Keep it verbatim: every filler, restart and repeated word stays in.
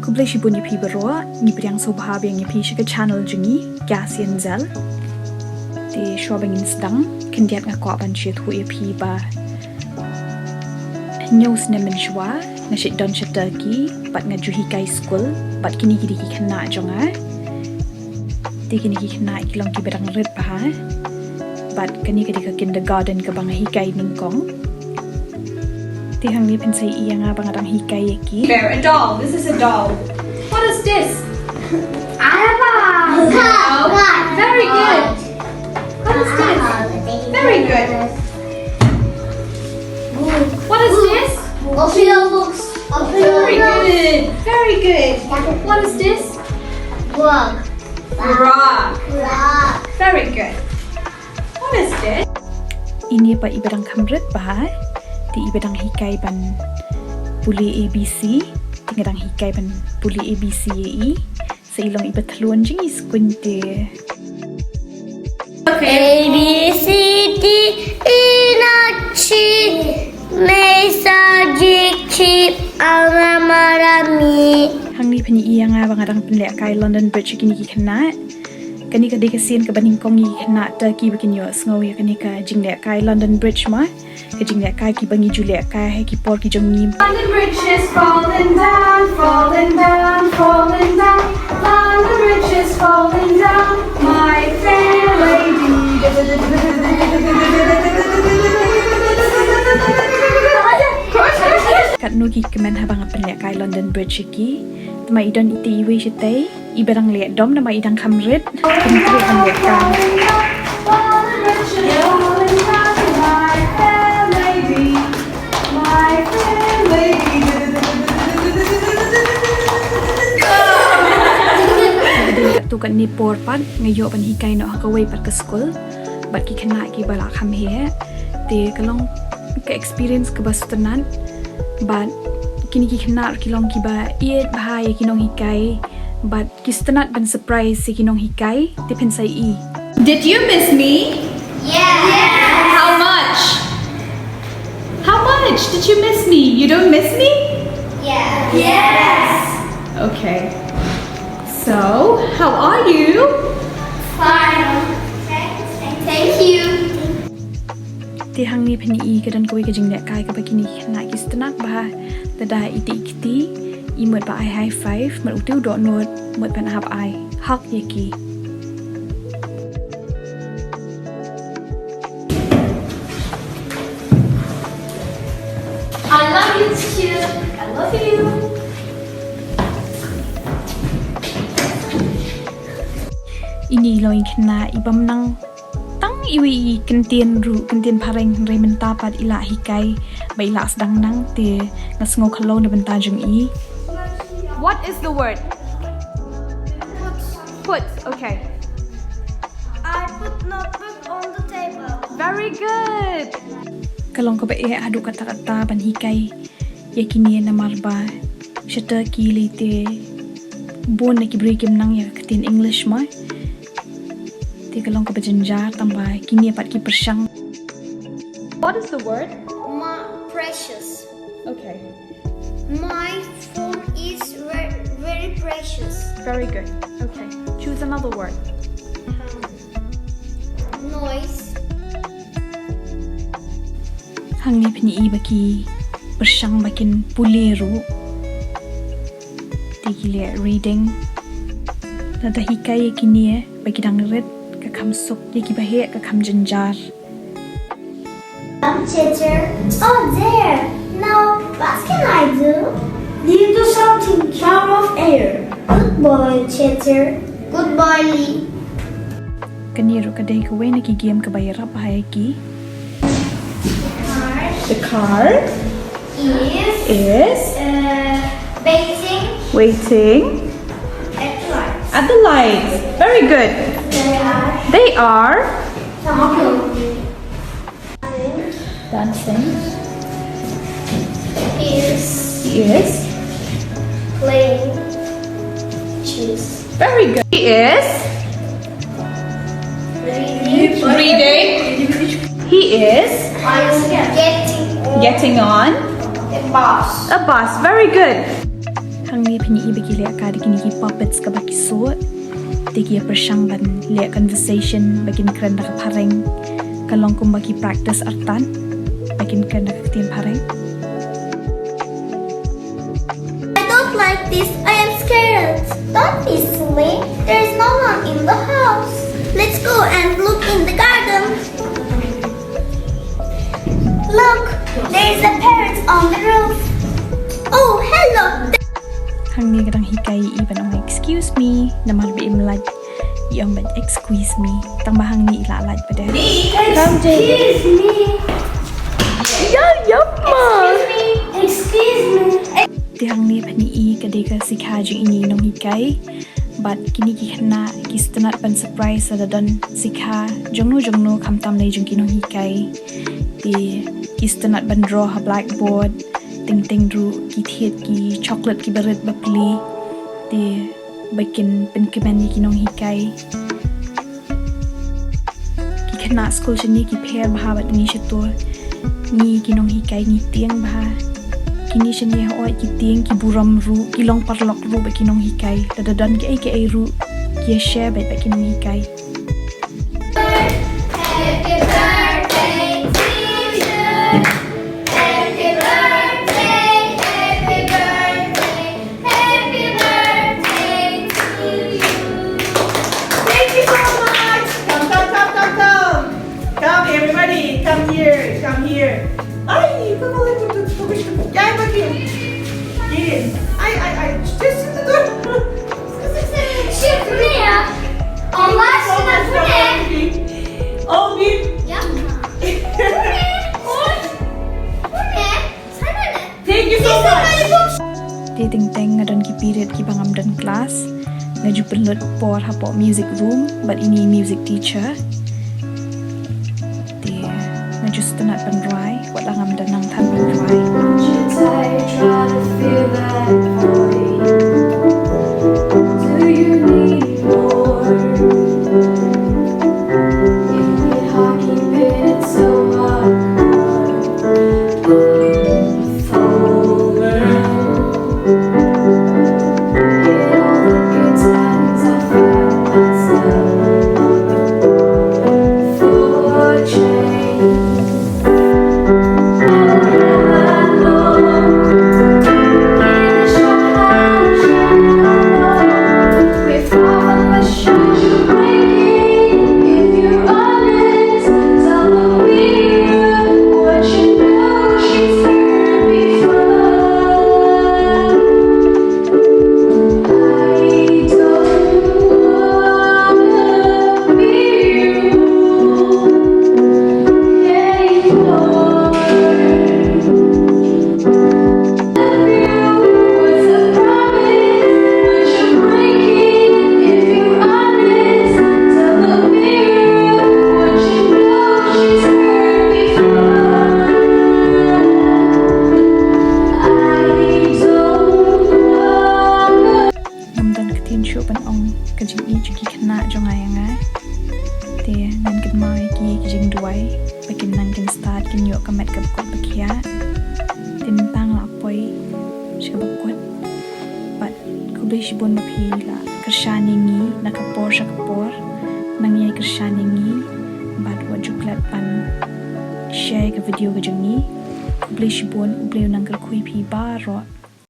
Khublei shibun ïa phi baroh, ngi pdiang sngewbha biang ïa phi sha ka channel jong ngi, Cassian Zell. Te shuwa ba ngin sdang, khyndiat nga kwah ban shu ïathuh ïa phi ba hynñiew snem mynshuwa nga shait don sha Turkey bad nga ju hikai skul, bad kine ki dei ki khynnah jong nga. Te kine ki khynnah ki long kiba dang rit bha. Bad kane ka dei ka kindergarten kaba nga hikai nyngkong. Te hangne phin sa ïohi ïa nga ba nga dang hikai ïa ki. Bear, a doll. This is a doll. What is this? Araba. No. Very good. What is this? Very good. What is this? Ophiuchus. Very good. Very good. What is this? Frog. Frog. Frog. Very good. What is this? Ine pat iba dang kham rit bha, te iba dang hikai ban pule A B C, te nga dang hikai ban pule A B C ïa i, sa i long iba thlun jong i skuin te. A, B, C, D, E, F, G, H, I, J, K, L, M, N, O, P. Hangne phin ïohi ïa nga ba nga dang pynlehkai London Bridge ïa kine ki khynnah. Kane ka dei ka sien kaba nyngkong ïa ki khynnah Turkey ba kin ïohsngew ïa kane ka jinglehkai London Bridge mo. Ka jinglehkai kiba ngi ju lehkai ha ki por ki jong ngi. London Bridge is falling down, falling down, falling down. London Bridge is falling down, my fair lady. Katno ki kmen haba nga pynlehkai London Bridge ïa ki. Te ma i don ite iwei shatei iba dang leh dom namar i dang kham rit. Kin treh ban lehkai. Katto katne por pat nga ïoh ban hikai noh ha kawei pat ka skul bad ki khynnah kiba la kham heh. Te ka long ka experience kaba sngewtynnat bad kine ki khynnah ki long kiba ïeit bha ïa ki nonghikai bad ki sngewtynnat ban surprise ïa ki nonghikai. Te phin sa ïohi. Did you miss me? Yes. How much? How much? Did you miss me? You don't miss me? Yes. Yes. Okay. So, how are you? Fine. Thanks. Thank you. Te hangne phin ïohi ka don kawei ka jinglehkai kaba kine ki khynnah ki sngewtynnat bha. Lada ite i kti, i mut ba ai high five, mut utu u dohnud, mut ban hap ai hug ïa ki. I love you too. I love you. Ine i long i khynnah i bym nang tang iwei i kyntien ruh, kyntien phareng, hynrei mynta pat i la hikai ba i la sdang nang, te nga sngew khlaw na bynta jong i. What is the word? Put. Put. Okay. I put notebook on the table. Very good. Ka long kaba eh haduh katta katta ban hikai ïa kine namar ba sha Turkey lei te bun na ki briew kim nang ïa ka ktien English mo. Te ka long kaba jynjar tang ba kine pat ki pyrshang. What is the word? Ma, precious. Okay. My phone is re- very precious. Very good. Okay. Choose another word. Noise. Hangne phin ïohi ba ki pyrshang ba kin pule ruh. Te ki leh reading. Lada hikai ïa kine ba ki dang rit, ka kham suk, ïa kiba heh ka kham jynjar. Teacher. Oh, there. Now, what can I do? You do something. Jump off air. Good boy, teacher. Good boy, Lee. Kane ruh ka dei kawei na ki game kaba ïarap bha ïa ki. The car is, is, uh, waiting, waiting at the lights. At the lights. Very good. They are, they are dancing. He is, he is playing chess. Very good. He is reading. Reading. He is getting, getting on a bus. A bus. Very good. Hangne Pynban ba ki leh ka da kine ki puppets kaba ki suh. Te ki ïa pyrshang ban leh conversation ba kin kren da ka phareng. Ka long kumba ki practice artat ba kin kren da ka ktien phareng. I don't like this. I am scared. Don't be silly. There is no one in the house. Let's go and look in the garden. Look, there is a parrot on the roof. Oh, hello. Hangne ka dang hikai ïa i ban ong excuse me. Namar ba im lait i ong ban excuse me. Tang ba hangne i la lait pat de. Excuse me. Ya, ya, ma. Excuse me. Excuse me. Te hangne pat i ka dei ka sikha jong ine i nonghikai. Bad kine ki khynnah ki sngewtynnat ban surprise lada don sikha jongno jongno khamtam lei jong ki nonghikai. Te ki sngewtynnat ban draw ha blackboard, teng teng ruh ki thied ki chocolate kiba rit bapli. Te ba kin pynkmen ïa ki nonghikai. Ki khynnah skul shane ki pher bha bad ngi shato. Ngi ki nonghikai ngi tieng bha. Kine shane hooid ki tieng, ki burom ruh, ki long paralok ruh bad ki nonghikai. Lada don kiei kiei ruh ki ïa share bad bad ki nonghikai. Happy birthday, teacher. Happy birthday, happy birthday, happy birthday to you. Thank you so much. Come, come, come, come, come. Come, everybody, come here, come here. Ay, ito ko, ito, ito, ito, ito. Yan, pati. Yan. Ay, ay, ay. Just ito, ito. Shukriya. Allah shukriya. Oh, Bim. Ya. Thank you so much. Te teng teng nga don ki period kiba ngam don class, nga ju pynlut por hapoh music room bad ine i music teacher. Te nga ju sngewtynnat ban rwai wat la ngam don nangthan ban rwai. Ngam don ktien shuh ban ong ka jingïeit jong ki khynnah jong nga ïa nga. Te ngan kynmaw ïa ki, ki jingduwai ba kin nang kin stad kin ïoh ka met kaba kut ba khiah. Te mynta nga la poi sha kaba kut. Bad khublei shibun ba phi la kyrshan ïa ngi na ka por sha ka por. Nang ïai kyrshan ïa ngi bad wat ju klet ban share ïa ka video ka jong ngi. Khublei shibun, U Blei un nang kyrkhu ïa phi baroh.